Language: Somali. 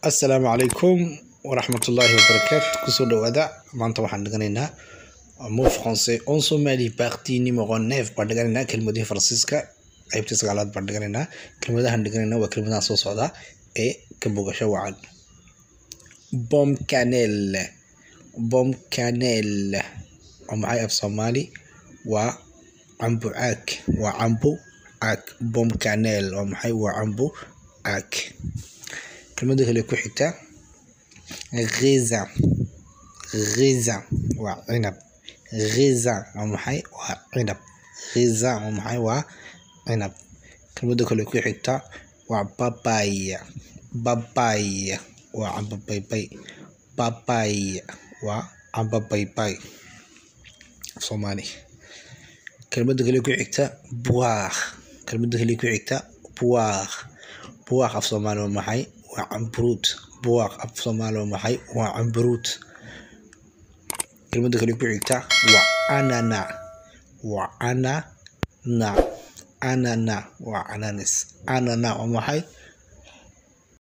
Assalaamu calaykum waraxmatullaahi wabarakaatu. Kusoo dhawaada. Maanta waxaan dhiganaynaa mots français en Somali, partie numéro 9 baan dhiganaynaa. Kelmadihii Faransiiska qaybtii sagaalaad baan dhiganaynaa. Kelmadahan dhiganaynaa waa kelmadaha soo socda ee ka bogasho wacan. Pomme cannelle, pomme cannelle waa maxay af Soomaali? Waa cambo caag, waa cambo caag. Pomme cannelle waa maxay? Waa cambo caag. Kelmada kale ku xigta, raisin, raisin waa cinab. Raisin waa maxay? Waa cinab. Raisin waa maxay? Waa cinab. Kelmada kale ku xigta waa papaye, papaye waa cambo baybay. Papaye waa cambo baybay Soomaali. Kelmada kale ku xigta, poire. Kelmada kale ku xigta, poire. Poire af Soomaali waa maxay? Waa camburuud. Poire af Soomaali waa maxay? Waa camburuud. Kelmada kale ku xigta waa ananas, waa ananas. Ananas waa cananas. Ananas waa maxay?